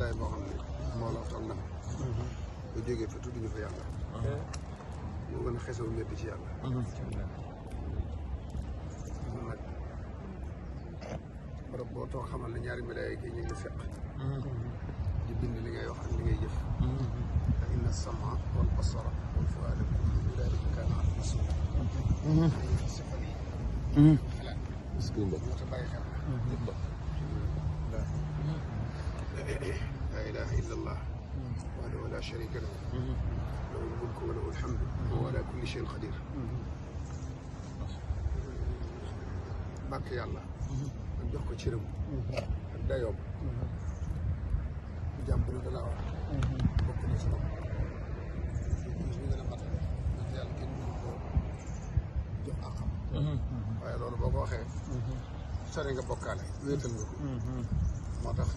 jotaay boo xam ne mbooloo toog na bu jógee fa tudduñu fa yàlla moo gën a xesaw métti ci yàlla nag barab boo toog xamal ne ñaari malaayika yi ñu ngi seq di bind li ngay wax ak li ngay jëf te inna sama wal basara wal fuaada kullu ulaaika kaana anhu masuula xalaat moo ta bàyyi xel laa ilaaha illa allah wahdahu laa shariika lahu lahul mulku wa lahul hamdu wa huwa alaa kulli shay'in qadiir bàkk yàlla ak jox ko cëram ak dayoom jàmm bu ne da laa war bokk na ci bopp ñu gën a matale ndax yàlla kenn mënu koo jox àqam waaye loolu boo ko waxee sore nga bokkaale wéetal nga ko moo tax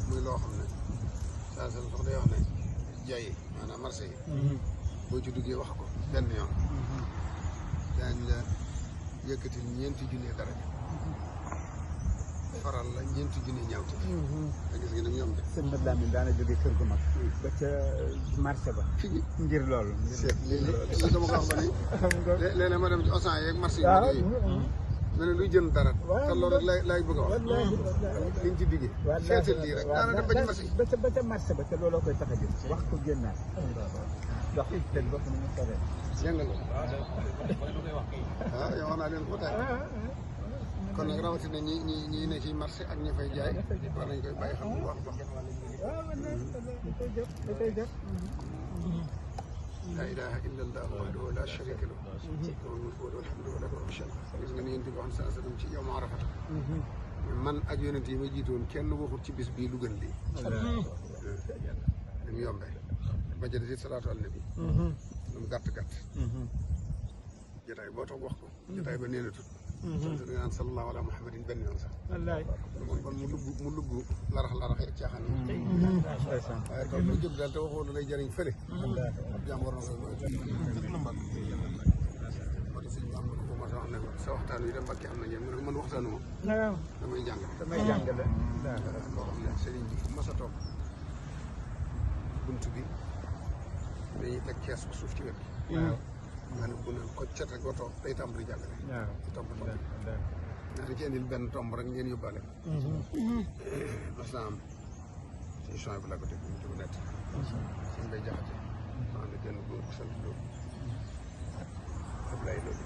muy loo xam ne saa sal sax day wax ne jaay maanaam marché yi boo ci duggee wax ko benn yoon daañ la yëkkatil 4 junni daraja faral la 4 junni ñaawte te gis nga ni mu yomb de sëñ Mat Lamin daana jóge kër gu mag ba ca marché ba ngir loolu li dama ko wax ba ni léeg-léeg ma dem ci Auchan yeeg marché yi ma ne luy jënd dara te loolu rek laay bëgg a wax liñ ci diggee seetal lii rek daana dem ba ci marché ba ca marché ba te looloo koy tax a jëm wax ko génnaat dox te bopp ni mu soree dégg nga loolu waaw yow wax naa leen ko tey kon nag rawatina ñi ne ci marché ak ñi fay jaay war nañ koy bàyyi xam bu baax baax laa ilaaha illa allah wahdahu laa shariika lahu lahul mulku wa lahul hamdu wa lahu gis nga ni yonent bi wax saa sallam ci yow ma arafata man ak yonent yi ma jiitoon kenn waxut ci bis bii lu gën lii ni mu yombee ba jëlee ci salaatu al nabi lu mu gàtt-gàtt jotaay boo toog wax ko jotaay ba nee na tut sant nga naan sallallahu ala muhammadin benn yoon sax kon mu lugg larax yeeg caaxaan yi waaye kon lu jóg daal te waxoo lu lay jëriñ fële ab jaam war na koy mooy moo tax sëñ bi am na ko ma wax ne sa waxtaan wi de Mbàkke am na njëriñ mu ne man waxtaanu ma damay jàngale boo xam ne sëriñ bi fu mas a toog bunt bi dañuy teg kees bu suuf ci wet gi nga ne bu ne ko cet rek oto day tàmbali jàngale ci tomb naa di ci indil benn tomb rek ngeen yóbbaale mas naa am ci émission bi laa ko dégg ñu ko nett suñ bay jaxate maa ne genn góor bu sant loolu Ablaye loolu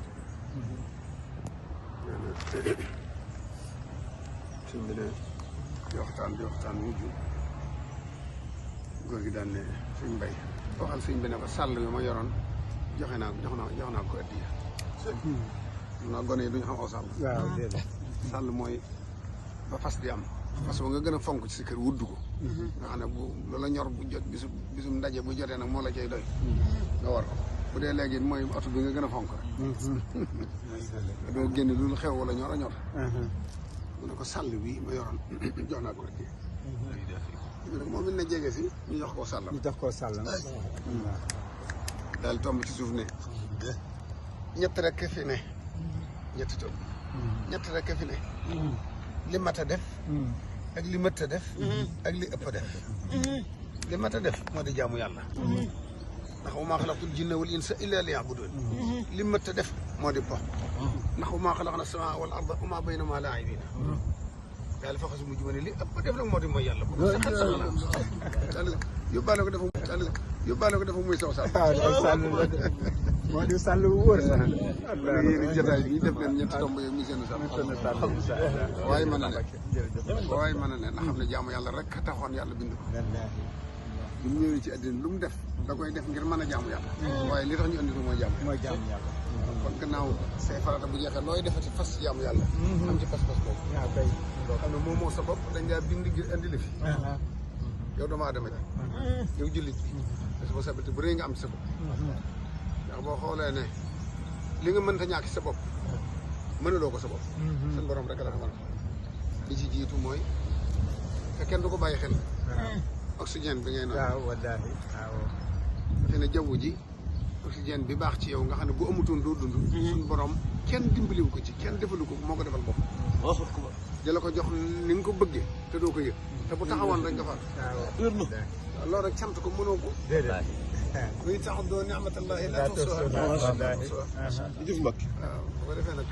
nee na suñ bi ne di waxtaan mujj góor gi daan ne suñ bay waxal suñ bi ne ko sàll yu ma yoroon jox naa ko addiya naa gone yi duñu xam aw sàll sàll mooy ba fas di am fas ba nga gën a fonk ci sa kër wudd ko nga xam ne bu loola ñor bu jot bisum ndaje bu jotee nag moo la cay doy nga war ko bu dee léegi mooy oto bi nga gën a fonk rek doo génne lu xew wala ñor a ñor mu ne ko sàll bi ma yoroon jox naa ko addiya moom it na jege si ñu jox ko sàllam daal tomb ci suuf ne ñett rek fi ne ñetti tomb ñett rek fi ne li mat a def ak li mët a def ak li ëpp a def li mat a def moo di jaamu yàlla ndax wa maa xalaqtul jinna wal insa illa liya'budun li mët a def moo di po ndax wa maa xalaqna samaa wal arda wa maa baynahumaa laa'ibiina daal fa xasu mujj ma ne li ëpp a def nag moo di mooy yàlla yóbbaale ko dafa muy saw sàll moo di sàll bu wóor sax yéen jotaay bi def leen ñetti tomb yooyu muy seen sàll waaye mën na ne na xam ne jaamu yàlla rek taxoon yàlla bind ko bu mu ñëwee ci àddina lu mu def da koy def ngir mën a jaamu yàlla waaye li tax ñu andi ko mooy jaamu yàlla kon gannaaw say farata bu jeexee looy defati fas jaamu yàlla am ci pas-pas boobu xam ne moom moo sa bopp dañ laa bind ngir andi la fi yow doomu aadama ji yow jullit bi responsabilité bu rëy nga am ci sa bopp ndax boo xoolee ne li nga mënta ñàkk ci sa bopp mënuloo ko sa bopp seen borom rek la ko mën li ci jiitu mooy te kenn du ko bàyyi xel oxygène bi ngay naan waaw wallaahi waaw te ne jaww ji oxygène bi baax ci yow nga xam ne bu amutoon doo dund suñu borom kenn dimbaliwu ko ci kenn defalu ko moo ko defal bopp jëla ko jox ni nga ko bëggee te doo ko yëg te bu taxawoon rek nga faatu. waaw loolu rek sant ko mënoo ko. déedéet. luy tax doo ni'matallahi laa tuhsuha. jëf Mbacke. waaw bu ko defee nag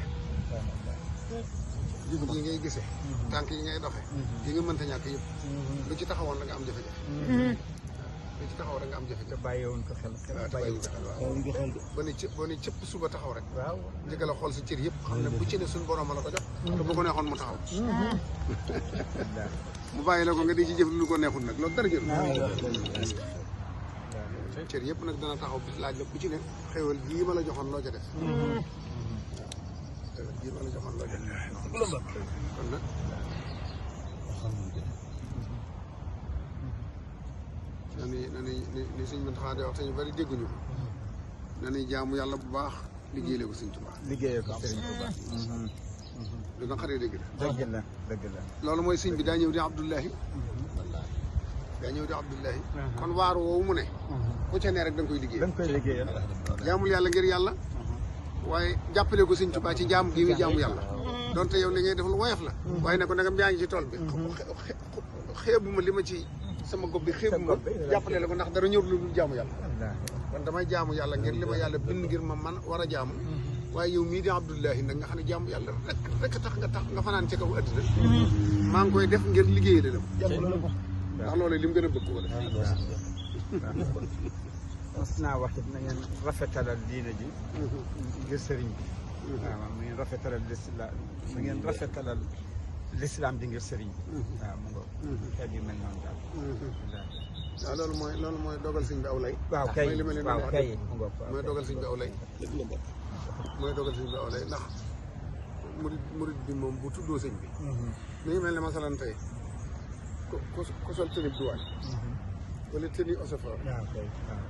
yi ngay gisee. tànk yi ngay doxe yi nga mënta ñàkk yëpp. lu ci taxawoon rek nga am jafe-jafe. lu ci taxaw rek nga am jafe-jafe. te bàyyiwoon ko xel. waaw te bàyyiwoon ko xel waaw. boo ne cëpp suba taxaw rek. waaw njëkk la xool sa cër yëpp xam ne bu ci ne suñu borom la ko jox. te bu ko neexoon mu taxaw. mu bàyyi la ko nga di ci jëf lu ko neexul nag loolu dara jël. cër yëpp nag dana taxaw bis laaj la bu ci ne xéwal bii ma la joxoon loo ca def. xéwal bii ma la joxoon loo ca def. kon nag ni suñ mën taxaa di wax te ñu bari dégguñu ko. nañuy jaamu yàlla bu baax liggéeyale ko Sëñ Tuubaa. liggéeyee ko Sëriñ Tuubaa. lu na xaree dégg la. dëgg la dëgg la. loolu mooy sëñ bi daa ñëw di Abdullahi. daa ñëw di Abdullahi. kon waar woowu mu ne. ku ca ne rek da nga koy liggéey. da nga koy liggéeyal. jaamul yàlla ngir yàlla. waaye jàppale ko Sëñ Tuubaa ci jaamu gi muy jaamu yàlla. donte yow li ngay def lu woyof la. waaye ne ko nagam yaa ngi ci tool bi. xeebuma li ma ci sama gob bi xeebuma jàppale la ko ndax dara ñor lu dul jaamu yàlla. kon damay jaamu yàlla ngir li ma yàlla bind ngir ma man war a jaamu. waaye yow mii di Abdullahi nag nga xam ne jaamu yàlla rek tax nga fanaan ci kaw àddina. maa ngi koy def ngir liggéey la dem. ndax loolu li mu gën a bëgg ko def. mos naa wax it na ngeen rafetalal diine ji. ngir sëriñ bi. waaw mu ngeen rafetalal lislaam mu ngeen rafetalal lislaam bi ngir sëriñ bi. waaw mu ngoog. xeet yu mel noonu daal. waaw loolu mooy dogal sëñ bi aw lay. waaw kay mooy li ma leen waaw wax kay mu ngoog. mooy dogal sëñ bi aw lay. mooy dogal sëñ bi aw lay ndax murid bi moom bu tuddoo sëñ bi. mi ngi mel ne masalan tey ku sol tenue duwaañ. wala tenue osofor. waaw kay waaw.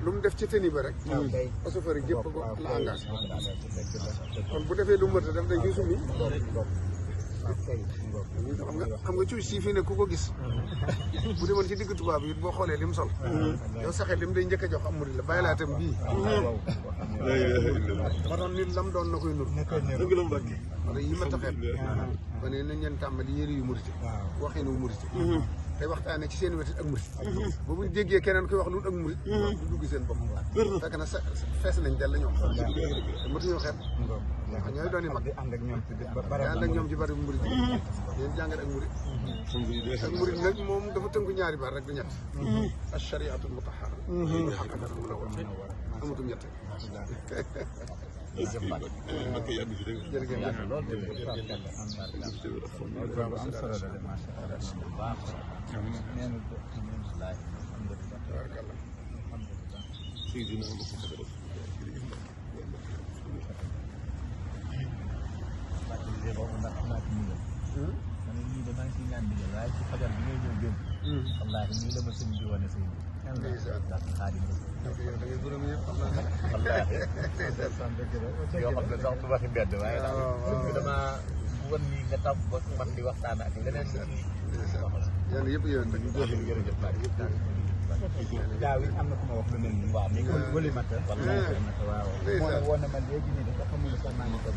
lu mu def ci tenue ba rek. waaw kay osofor yi gépp ko la engagé. kon bu defee lu mu mën a def dañ koy summi. xam nga cuuc si fii ne ku ko gis. bu demoon ci digg tubaab yi boo xoolee lim sol. yow saxee lim day njëkk a jox am murid la bàyyi laa tam bii. ba doon nit lam doon na koy nur. dëgg la Mbacke. wala yi ma taxeet. ba ne nañ leen tàmbali yëri yu murid. waxinu murid. tey waxtaanee ci seen wetit ak murid. ba buñ déggee keneen koy wax lu ak murid. du dugg seen bopp. fekk na fees nañ dell ñoom. te mëtuñoo xeet. ñooy doon i mag. ànd ak ñoom ci ànd ak ñoom ci bari murid yi. leen jàngat ak murid. ak murid nag moom dafa tënku ñaari baat rek du ñett. ash-shari'atul mutahhara. haqiqatan munawwara. amatul ñett. jërëjëf. wallaahi nii la ma sëñ bi wane sëñ bi. ndax xaadim dangay gërëm yëpp xam naa. wallaahi yoo xam ne sax du waxi mbedd waaye daal dama wan nii nga taw ba man di waxtaan ak leneen yàlla yëpp yéen rek. jërëjëf daaw it am na ku ma wax lu mel nii. waaw wëli mata. wallaahi waaw. moo ne woon na ma léegi nii dafa xamul sax maa ngi ko